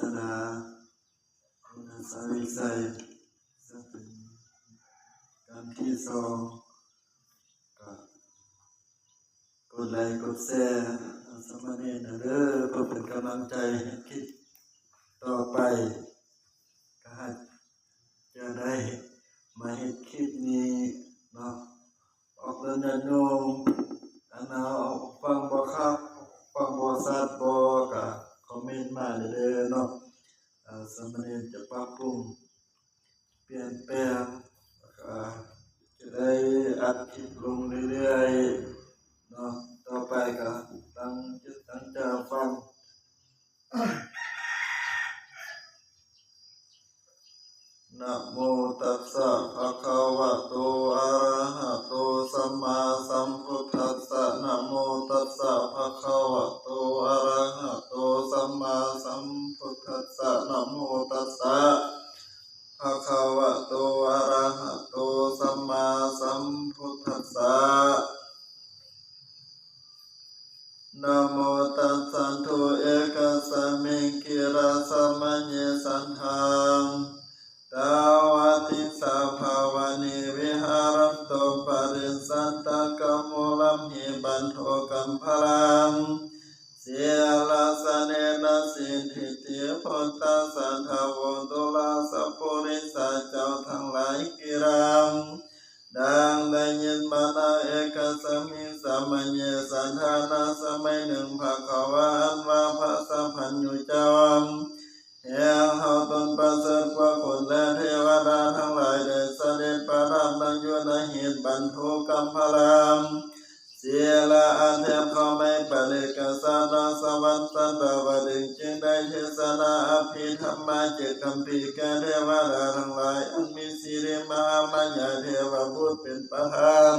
ສະໜາ ຄຸນນະສາວິໄຊ ເຊິ່ງເປັນການທີສອງ ກໍກົດໄລກົດແຊໃຫ້ສາມະເນນແດ່ເດີ ເພື່ອເປັນກຳລັງໃຈໃຫ້ຄິດຕໍ່ໄປ ກໍໃຫ້ຈະໄດ້ມາເຮັດຄລິບນີ້ເນາະ ອອກເດີນຍາດໂຍມ ອັນເຮົາຟັງບໍ່ຄັກ ຟັງບໍ່ຊັດບໍ່ ກໍຄອມເມັນມາໄດ້ເດີເນາະ ເອີ ສາມະເນນຈະປັບປຸງປ່ຽນແປງ ແລ້ວກໍຈະໄດ້ອັດຄລິບລົງເລື້ອຍໆເນາະ ຕໍ່ໄປກໍຕັ້ງຈິດຕັ້ງໃຈຟັງ. ນະໂມຕັດສະ ພະຄະວະໂຕ ອະຣະຫະໂຕ ສຳມາສຳພຸດທັດສະ ນະໂມຕັດສະ ພະຄະວະໂຕ ອະຣະຫະໂຕ ສຳມາສຳພຸດທັດສະ ນະໂມຕັດສະ ພະຄະວະໂຕ ອະຣະຫະໂຕ ສຳມາສຳພຸດທັດສະ ນະໂມຕັດສັນທຸເອກະສະມິງ ກິລະສະມະເຍສັນທັງ ຕາວະຕິງສາພາວະນີ ວິຫາຣັນຕຸ ປະລິສັນຕະກະມູລະຫິ ບັນໂທກັມພະລັງ ສີລະສະເນນະ ສິດທິຕິໂພດທັສສະ ທາໂວ ຕຸລາສະປຸລິສະເຈົ້າທັງຫຼາຍ ກິລັງ ດັ່ງໄດ້ຍິນມານະ ເອກະສະມິງ ສະມະເຍສັນທານະ ສະໄໝໜຶ່ງ ພະຄະວາ ອັນວ່າພະສະພັນຍູເຈົ້າ ແຫ່ງເຮົາຕົນປະເສີດກວ່າຄົນ ແລະ ເທວະດາທັງຫຼາຍ ໄດ້ສະເດັດປະທັບນັ່ງຢູ່ໃນຫີນບັນທຸກຳພະລາ ສີລະ ອັນແທບເຂົ້າໃນປະເລກະຊາດ ນະສະຫວັນສັນດາວະດຶງ ຈຶ່ງໄດ້ເທສະນາອະພິທຳມະເຈັດຄຳພີ ແກ່ເທວະດາທັງຫຼາຍ ອັນມີສີລິມະຫາມາຍາເທວະບຸດເປັນປະທານ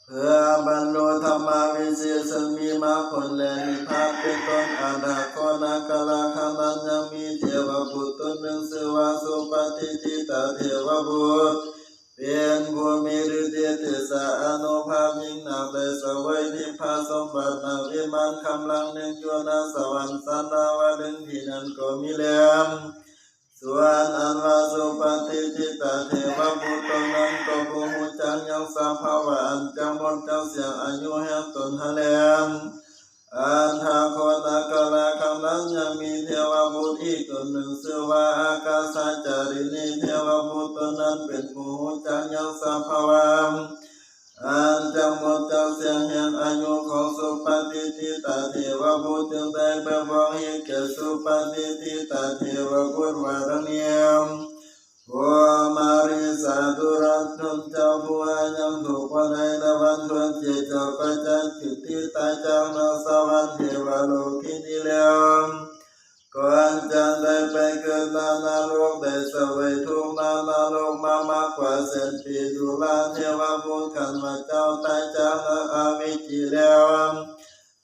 ເພື່ອບັນລຸທຳມະວິເສດ ເຊິ່ງມີມາຜົນ ແລະ ນິບພານເປັນຕົ້ນ. ອັດຖະໂຄນະກາລະຄັ້ງນັ້ນ ຍັງມີເທວະບຸດຕົນໜຶ່ງ ຊື່ວ່າ ສຸປະຕິທິຕາເທວະບຸດ ເປັນຜູ້ມີລິດທິເດຊາອານຸພາບຍິ່ງນັກ ໄດ້ສະເຫວີຍທິບພະສົມບັດ ນະວິມານຄຳລັງໜຶ່ງ ຢູ່ນະສະຫວັນສັນດາວະດຶງທີ່ນັ້ນກໍມີແລ້ວ. ສ່ວນອັນວ່າສຸປະຕິທິຕາເທວະບຸດຕົນນັ້ນ ກໍບໍ່ຮູ້ຈັກຍັງສະພາວະອັນຈະໝົດຈັກສຽງອາຍຸແຫ່ງຕົນຫັ້ນແລ້ວ. ອັດຖະໂຄນະກາລະຄັ້ງນັ້ນ ຍັງມີເທວະບຸດອີກຕົນໜຶ່ງ ຊື່ວ່າ ອາກາສະຈາລິນີເທວະບຸດຕົນນັ້ນ ເປັນຜູ້ຮູ້ຈັກຍັງສະພາວະອັນຈະໝົດຈັກສຽງແຫ່ງອາຍຸຂອງສຸປະຕິທິຕາເທວະບຸດ ຈຶ່ງໄດ້ໄປບອກຮີດແກ່ສຸປະຕິທິຕາເທວະບຸດວ່າດັ່ງນີ້. ໂອມາລິສາທຸລະຊົນເຈົ້າຜູ້ຫາຍັງທຸກບໍ່ໄດ້ ລະວັນທວນເຈເຈົ້າກໍຈະຈຸຕິຕາຍຈາກນະສະຫວັນເທວະໂລກິນີ້ແລ້ວ ກ່ອນຈະໄດ້ໄປເກີດນະນະລົກ ໄດ້ສະເຫວີຍທຸກນະນະລົກມາມາກກວ່າແສນປີ ດູລາເທວະບຸດ ຄັນວ່າເຈົ້າຕາຍຈາກນະອະວິດຈີແລ້ວ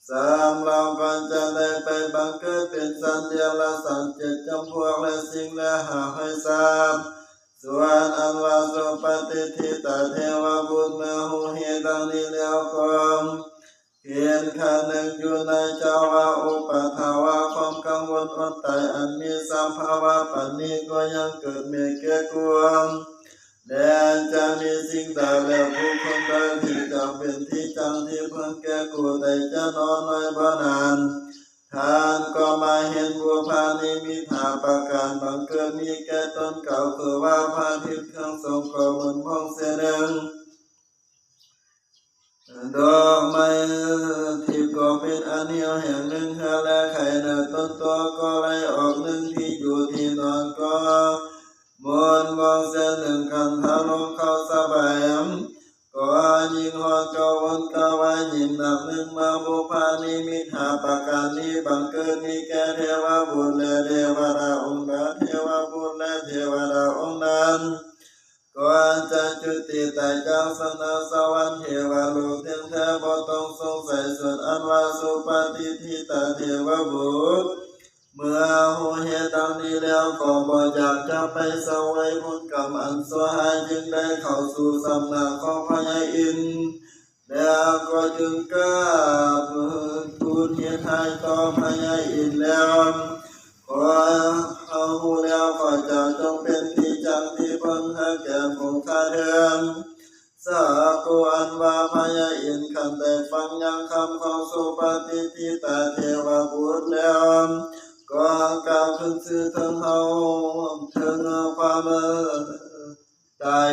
ສຳລັບກ່ອນຈະໄດ້ໄປບັງເກີດເປັນສັດເດຍລະສານເຈັດຈຳພວກ ແລະ ສິງ ແລະ ຫ້າຮ້ອຍສັດ. ສ່ວນອັນວ່າສຸປະຕິທິຕາເທວະບຸດ ເມື່ອຮູ້ເຫດດັ່ງນີ້ແລ້ວກໍ ເຫັນຂັ້ນໜຶ່ງຢູ່ໃນເຈົ້າວ່າ ອຸປະທາວະຄວາມກັງວົນອົດຕາຍ ອັນມີສະພາວະປານນີ້ ກໍຍັງເກີດແມ່ແກ່ກວ່າ ແລະ ຈະມີສິ່ງໃດ ແລະ ບຸກຄົນໃດທີ່ຈະເປັນທີ່ຈັ່ງທີ່ເພິ່ງແກ່ຜູ້ໃດຈະນອນໜ້ອຍບໍ່ນານ ທ່ານກໍມາເຫັນບຸບພະນິມິດຫ້າປະການບັງເກີດມີແກ່ຕົນເກົ່າ ຄືວ່າພະອາທິດເຄື່ອງສ່ອງກໍໝູນພອງເສຍໜຶ່ງ ດອກໄມ້ທິບກໍເປັນອັນຫ່ຽວແຫ້ງໜຶ່ງ ເຫື່ອແລະໄຂ່ໃນຕົນຕົວກໍໄຫຼອອກໜຶ່ງ ທີ່ຢູ່ທີ່ນອນກໍໝູນພອງເສຍໜຶ່ງ ຄັນທາລົງເຂົ້າສະບາຍ ກໍຍິ່ງຮ້ອນກະວົນກະວາຍຍິ່ງໜັກໜຶ່ງ ເມື່ອບຸບພະນິມິດຫ້າປະການນີ້ບັງເກີດມີແກ່ເທວະບຸດ ແລະ ເທວະດາອົງໃດ ເທວະບຸດ ແລະ ເທວະດາອົງນັ້ນ ກໍຈະຈຸຕິຕາຍຈາກສະນະສະຫວັນເທວະໂລກ ເຖິງແທ້ບໍ່ຕ້ອງສົງໄສ. ສ່ວນອັນວ່າສຸປະຕິທິຕາເທວະບຸດ ເມື່ອຮູ້ເຫດດັ່ງນີ້ແລ້ວ ກໍບໍ່ຢາກຈະໄປສະເຫວີຍຜົນກຳອັນຊົ່ວຮ້າຍ ຈຶ່ງໄດ້ເຂົ້າສູ່ສຳນັກຂອງພະຍາອິນ ແລ້ວກໍຢືນກາບທູລ ບຸນເຮັດຮ້າຍຕໍ່ພະຍາອິນແລ້ວ ຂໍເຮົາຮູ້ແລ້ວ ຂໍເຈົ້າຈົ່ງເປັນທີ່ຈັງທີ່ເພິ່ງໃຫ້ແກ່ຜູ້ຂ້າເທີ້ນ. ສາໂກ ອັນວ່າພະຍາອິນ ຄັນໄດ້ຟັງຍາງຄຳຂອງສຸປະຕິທິຕາເທວະບຸດແລ້ວ ກໍກ່າວຂຶ້ນຊື່ເຖິງເຮົາ ເຖິງຄວາມຕາຍ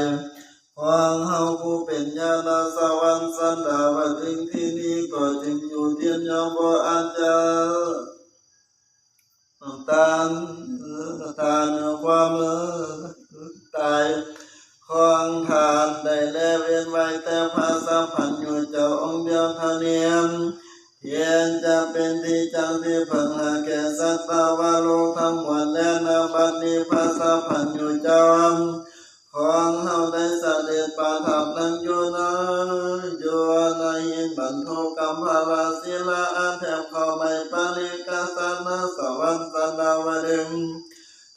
ຂອງເຮົາຜູ້ເປັນຍານະສະຫວັນສັນດາວະດຶງທີ່ນີ້ ກໍຈຶ່ງຢູ່ເຢັນ ຍ່ອມບໍ່ອາດຈະ ຕ້ານ ຕ້ານຄວາມຕາຍຂອງທ່ານໄດ້ແລ ເວັ້ນໄວ້ແຕ່ພະສັບພັນຍູເຈົ້າອົງດຽວເທົ່ານັ້ນ ທີ່ຈະເປັນທີ່ຈັງທີ່ເພິ່ງໃຫ້ແກ່ສັດຕະວະໂລກທັງມວນແລ. ນະບັດນີ້ພະສັບພັນຍູເຈົ້າ ຂອງເຮົາໄດ້ສະເດັດປະທັບນັ່ງຢູ່ໃນ ຢູ່ໃນຫິນບັນທຸກຳພະລາສິລາ ອັນແທບເຂົ້າໃນປະລິກະສານະສະຫວັນສະດາວະດຶງ.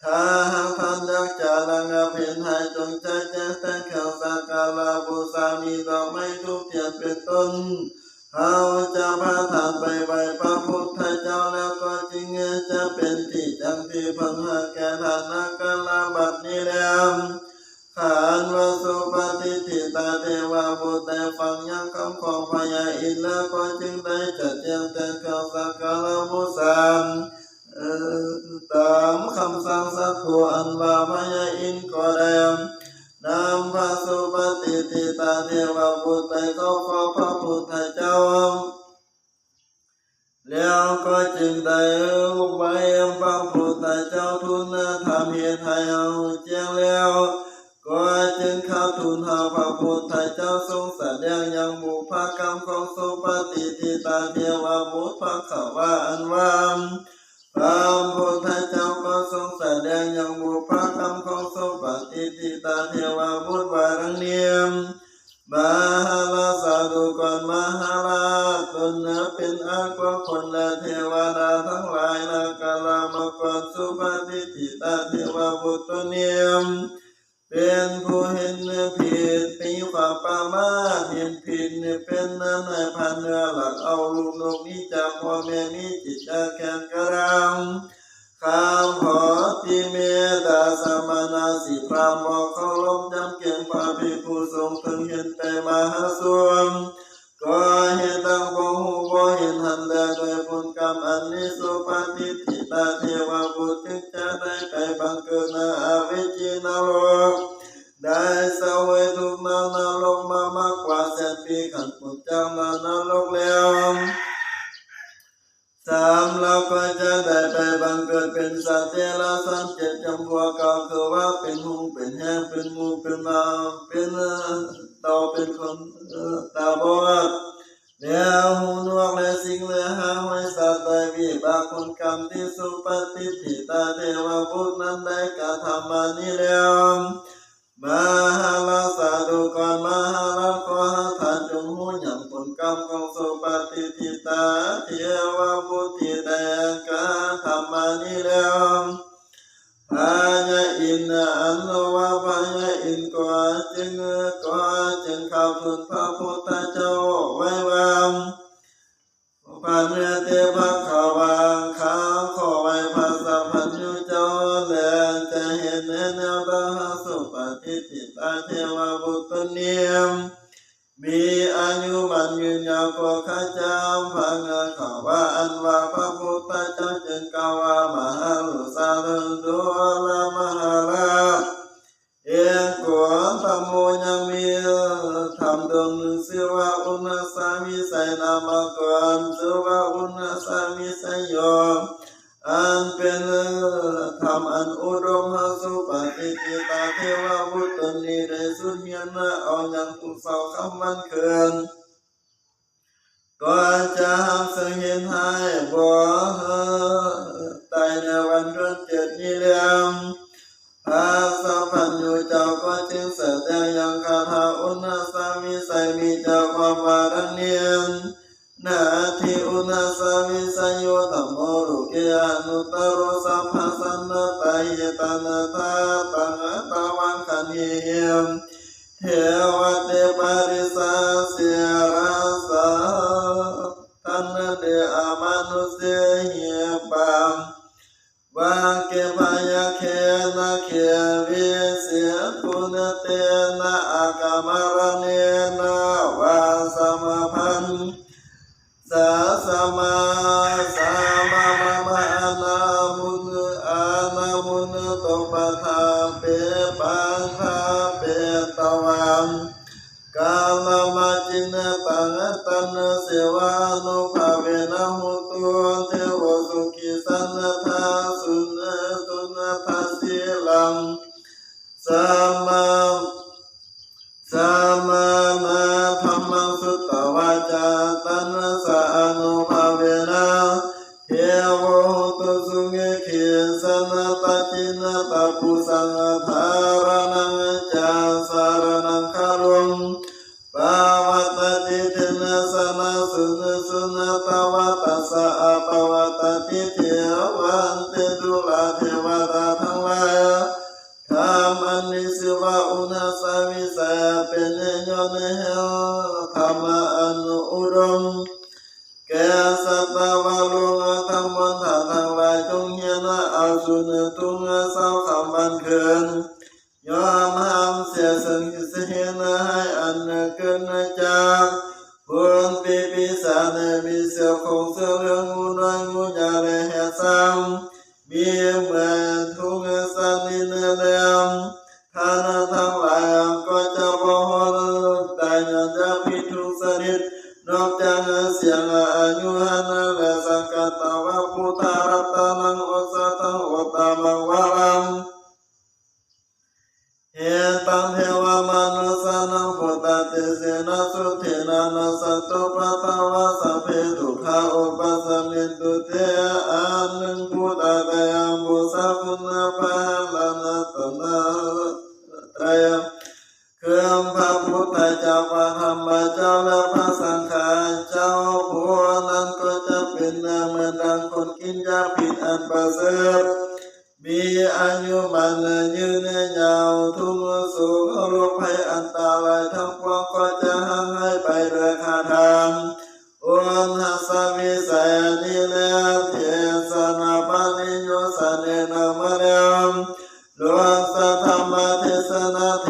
ຖ້າຫາກທ່ານຢາກຈະລະງັບເຫດໃຫ້ ຈົ່ງຈັດແຈງແຕ່ງເຄື່ອງສັກກາລະບູຊາ ມີດອກໄມ້ທູບທຽນເປັນຕົ້ນ. ເຮົາຈະພາທ່ານໄປໄຫວ້ພະພຸດທະເຈົ້າ ແລ້ວກໍຈຶ່ງຈະເປັນທີ່ຈັງທີ່ເພິ່ງໃຫ້ແກ່ທ່ານນະກາລະບັດນີ້ແລ້ວ. ຄັນວ່າສຸປະຕິທິຕາເທວະບຸດໄດ້ຟັງຍາງຄຳຂອງພະຍາອິນແລ້ວ ກໍຈຶ່ງໄດ້ຈັດແຈງແຕ່ງເຄື່ອງສັກກາລະບູຊາ ເອີ ຕາມຄຳສັ່ງສັກໂຄ ອັນວ່າພະຍາອິນກໍໄດ້ນຳພະສຸປະຕິທິຕາເທວະບຸດໄປເຂົ້າເຝົ້າພະພຸດທະເຈົ້າ ແລ້ວກໍຈຶ່ງໄດ້ໄຫວ້ພະພຸດທະເຈົ້າ ທູນຖາມເຫດໃຫ້ເຮົາແຈ້ງແລ້ວ ກໍຈຶ່ງຄາບທູນຫາພະພຸດທະເຈົ້າ ຊົງສະແດງຍັງບຸບພະກຳຂອງສຸປະຕິທິຕາເທວະບຸດພະຄະວາ ອັນວ່າ ພະພຸດທະເຈົ້າກໍຊົງສະແດງຍັງບຸບພະກຳຂອງສຸປະຕິທິຕາເທວະບຸດວ່າດັ່ງນີ້. ມະຫາລາຊາ ດູກ່ອນມະຫາລາຊ ຕົນເປັນອາກວາຄົນ ແລະ ເທວະດາທັງຫຼາຍ ນາກາລາມະກອນ ສຸປະຕິທິຕາເທວະບຸດຕົນນີ້ ເປັນຜູ້ເຫັນຜິດ ມີຄວາມປະໝາດ ເຫັນຜິດເປັນນາຍພານເນື້ອ ລັກເອົາລູກນົກນີ້ຈາກພໍ່ແມ່ ມີຈິດໃຈແຂງກະດ້າງ ຂ້າມຂໍຕິເມດຕາສະມະນະສີພາມ ບໍ່ເຄົາລົບຢຳເກງພະພິກຂຸສົງ ເຖິງເຫັນແຕ່ມະຫາຊົນ ກໍເຮັດດັ່ງບໍ່ຮູ້ບໍ່ເຫັນຫັ້ນແລ. ດ້ວຍຜົນກຳອັນນີ້ ສຸປະຕິທິຕາເທວະບຸດຈຶ່ງຈະໄດ້ໄປບັງເກີດໃນອະເວຈີນະລົກ ໄດ້ສະເຫວີຍທຸກໃນນະລົກມາມາກກວ່າແສນປີ. ຄັນພົ້ນຈາກໃນນະລົກແລ້ວ ສາມ ລາວກໍຈະໄດ້ໄປບັງເກີດເປັນສັດເດຍລະສານເຈັດຈຳພວກເກົ່າ ຄືວ່າເປັນຫົງ ເປັນແຮງ ເປັນໝູ ເປັນໝາ ເປັນເຕົ່າ ເປັນຄົນຕາບອດ ແລະ ຫູໜວກ ແລະ ສິ່ງເຫຼືອຫາຫວຍສັດ ດ້ວຍວິບາກຜົນກຳທີ່ສຸປະຕິດທິຕາເທວະບຸດນັ້ນໄດ້ກະທຳມານີ້ແລ້ວ. ມະຫາລາຊາ ດູກ່ອນມະຫາລາຊ ຂໍໃຫ້ທ່ານຈົ່ງຮູ້ຫຍັງຜົນກຳຂອງສຸປະຕິດທິຕາເທວະບຸດທີ່ໄດ້ກະທຳມານີ້ແລ້ວ. ພະຍາອິນ ອັນວ່າພະຍາອິນກໍຈຶ່ງ ກໍຈຶ່ງຄາບທູນພະພຸດທະເຈົ້າໄວ້ວ່າ ພະເນເຕ ພະຄະວາ ຂ້າຂໍໄຫວ້ພະສັບພັນຍູເຈົ້າ ແລະ ຈະເຫັນແນແນວທາງຫາສຸປະຕິດທິຕາເທວະບຸດຕົນນີ້ ມີອາຍຸໝັ້ນຍືນຍາວກວ່າຂ້າເຈົ້າ. ພະງາຂະວາ ອັນວ່າພະພຸດທະເຈົ້າຈຶ່ງກ່າວວ່າ ມະຫາລາຊາ ດູລະມະຫາລາຊ ເອໂກ ທຳໂມ ຍັງມີທຳດວງໜຶ່ງ ຊື່ວ່າອຸນະສາວິໄສ ນາມະກອນຊື່ວ່າອຸນະສາວິໄສໂຍ ອັນເປັນທຳອັນອຸດົມ ຫາສຸປະຕິດທິຕາເທວະບຸດຕົນນີ້ໄດ້ຊຸດຮຽນເອົາຢ່າງທຸກເຊົ້າຄ່ຳວັນຄືນ ກໍຈະຮັກເຊິ່ງເຮັດໃຫ້ບໍ່ຕາຍໃນວັນເດືອນເຈັດນີ້ແລ້ວ. ພະສັບພັນຍູເຈົ້າກໍຈຶ່ງສະແດງຍັງຄາຖາອຸນນະສາວິໄສ ມີໃຈຄວາມວ່າດັ່ງນີ້ ນາທິອຸນະສາວິໄສໂຍ ທຳໂມ ໂລເກ ອະນຸດຕະໂຣ ສັບພະສັນນະຕາຫິຕານາຖາຕັງ ອະຕະວັງຄັນຫິ ເທວະເຕ ປະລິສາເສລະສະ ທັນນະເດ ອາມະ ສາສະມາ ສາມະມະມະ ອະນາມຸນ ອະນາມຸນໂຕ ປະທາເປ ປັງຄາເປຕະວັງ ກາລະມະຈິນຕັງ ຕັນເສວານຸພາເວນະ ໂຫຕຸ ເທໂວ ສຸຂີສັນທາ ສຸນ ສຸນທະສີລັງ ສາມະ ສະມະນະ ທຳມັງ ສຸດຕະວາຈາ ຕັນສະອະນຸພາເວນະ ເທໂວ ໂຫຕຸ ສຸເງ ເຂສະນະຕະຈິນຕະປຸສາທາຣະນັງ ຈາສາຣະນັງຄາລຸງ ປະວັດຕະຕິ ເທນະສະນະ ສຸນ ສຸນນະຕະວະ ຕັດສະອະປະວັດຕະຕິ ເທວັນເຕ ດູລະເທວະດາທັງຫຼາຍ ທຳອັນມີຊື່ວ່າ ອຸນຫະສະວິໄສ ເປັນຍອດແຫ່ງທຳອັນອຸດົມ ແກ່ສັດຕະວະໂລກທັງມວນ ທ່ານທັງຫຼາຍຈົ່ງຮຽນເອົາສຸນທຸກເຊົ້າຄ່ຳວັນຄືນ ຍ່ອມຫ້າມເສຍເຊິ່ງເຫດຮ້າຍອັນເກີດຈາກ ຜົນປີປີສາດ ມີເສືອໂຄ່ງເສືອເຫຼືອງ ງູນ້ອຍງູໃຫຍ່ ແລະແຮດຊ້າງ ມີເໝືອນທຸກຊະນິດແລະ ທ່ານທັງຫຼາຍກໍຈະບໍ່ຮອດຕາຍຍ້ອນຢາພິດທຸກຊະນິດ ນອກຈາກສຽງອາຍຸຫັນ ແລະສັກກະຕະວະພຸດທະລັດຕະນັງ ໂອສະທັງ ໂອດຕະມັງວະລັງ ເຫຕັງ ເທວະມະນຸດສານັງ ພຸດທະເຕເສນະ ໂສເທນະ ນັດສັນຕຸ ປະທະວາ ສັບເພ ທຸກຂາ ອຸປັດສະມິນຕຸ ເຕ ອັນໜຶ່ງ ພຸດທະໄຕຍະບູຊາຄຸນນະພາບລັດຕະນະໄຕ ຄືພະພຸດທະເຈົ້າ ພະທຳມະເຈົ້າ ແລະພະສັງຄະເຈົ້າ ຜູ້ນັ້ນກໍຈະເປັນເໝືອນດັ່ງຄົນກິນຢາພິດອັນປະເສີດ ມີອາຍຸໝັ້ນຍືນຍາວ ທຸກໂສກໂລກໄພອັນຕະລາຍທັງປວງ ກໍຈະຫ່າງຫາຍໄປໂດຍຄາດຖານ. ອຸນຫະສະວິໄສນີ້ແລ ເທສະນາປະລິໂຍສະເນນຳມະແລ້ວ ລວງສັດທຳມະເທສະນາ ເທ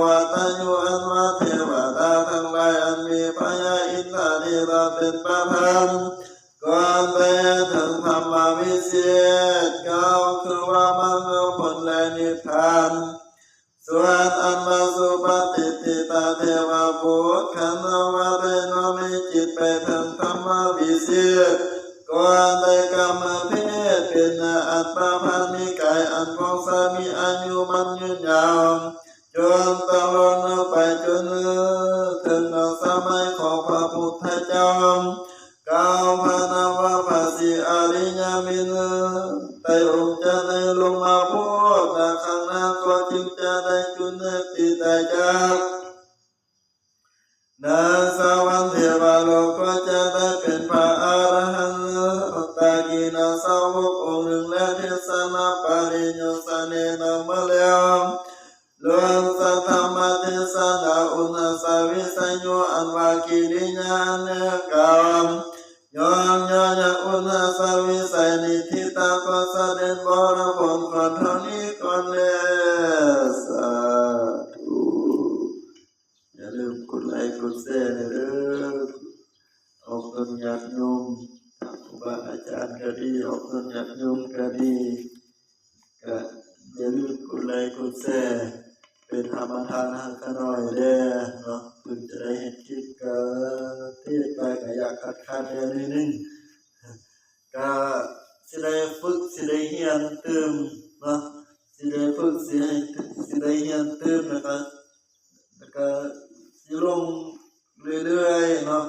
ວະຕາຢູ່ອັນວ່າເທວະດາທັງຫຼາຍ ອັນມີພະຍາອິນທາທິລາດເປັນປະທານ ກ່ອນໄປເຖິງທຳມະວິເສດ ກ່າວຄືວ່າມັກເອົາຜົນແລະນິບພານ ສ່ວນອັນມາສຸປະຕິດຕິຕາເທວະບຸກຄະລາວາໄດ້ນ້ອມໃຫ້ຈິດໄປເຖິງທຳມະວິເສດ ກໍໄດ້ກຳມະເພດເປັນອັນປະພານ ມີກາຍອັນຜ່ອງໃສ ມີອາຍຸໝັ້ນຍືນຍາວ ຈົນຕະຫຼອດໄປຈົນເຖິງສະໄໝຂອງພະພຸດທະເຈົ້າ ກ່າວພະນາມວ່າພະສີອະລິຍະເມຕໄຕອົງຈະໄດ້ລົງມາໂພດນະ ຄັ້ງໜ້າກໍຈຶ່ງຈະໄດ້ຈຸຕິໄຕຈາກນະສະຫວັນເທວະໂລກ ກໍຈະໄດ້ເປັນພະອະລະຫັນຕະກິນະສາວົກອົງໜຶ່ງ ແລະເທສະນາປະລິໂຍສະເນນຳມະແລ້ວ ລວງສັດທຳມະເທສະນາ ອຸນຫະສະວິໄສໂຍ ອັນວ່າກິລິຍາອັນກ່າວ ຍ້ອງຍໍຍັງອຸນຫະສະວິໄສນິທິຕາ ກໍສະເດັດບໍລະຜົນກ່ອນເທົ່ານີ້ກ່ອນແລ. ສາທຸ. ຢ່າລືມກົດໄລກົດແຊແດ່ເດີ້ ອອກຕົນຍາດໂຍມ ທັງຄູບາອາຈານກໍດີ ອອກຕົນຍາດໂຍມກໍດີ ກະຢ່າລືມກົດໄລກົດແຊ ເປັນທຳມະທານໃຫ້ຂ້ານ້ອຍແດ່ເນາະ ເພິ່ນຈະໄດ້ເຮັດຄລິບ ກະເທດໄປກະຢາກຂັດໆແດ່ໜ້ອຍໜຶ່ງ ກະຊິໄດ້ຝຶກ ຊິໄດ້ຮຽນຕື່ມເນາະ ຊິໄດ້ຝຶກ ຊິໃຫ້ ຊິໄດ້ຮຽນຕື່ມ ແລ້ວກະ ແລ້ວກະຊິລົງເລື້ອຍໆເນາະ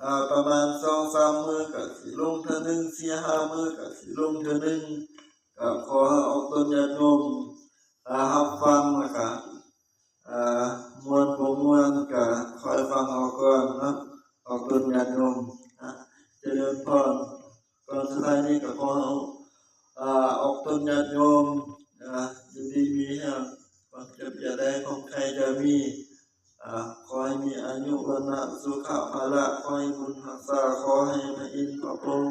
ອາ ປະມານສອງສາມມື້ກະຊິລົງເທື່ອໜຶ່ງ ສີ່ຫ້າມື້ກະຊິລົງເທື່ອໜຶ່ງ ກະຂໍໃຫ້ອອກຕົນຍາດໂຍມ ອາ ຮັບຟັງ ແລ້ວກະ ອາ ມ່ວນບໍ່ມ່ວນກະຄ່ອຍຟັງເອົາກ່ອນເນາະ ອອກຕົນຍາດໂຍມ ອາ ຈະເລີນພອນ. ກ່ອນສຸດທ້າຍນີ້ກໍຂໍໃຫ້ ອາ ອອກຕົນຍາດໂຍມ ອາ ຢູ່ດີມີແຮງ ຄວາມເຈັບຢ່າໄດ້ ຄວາມໄຂ້ຢ່າມີ ອາ ຂໍໃຫ້ມີອາຍຸວັນນະສຸຂະພະລະ ຂໍໃຫ້ບຸນຮັກສາ ຂໍໃຫ້ພະອິນພະພົມ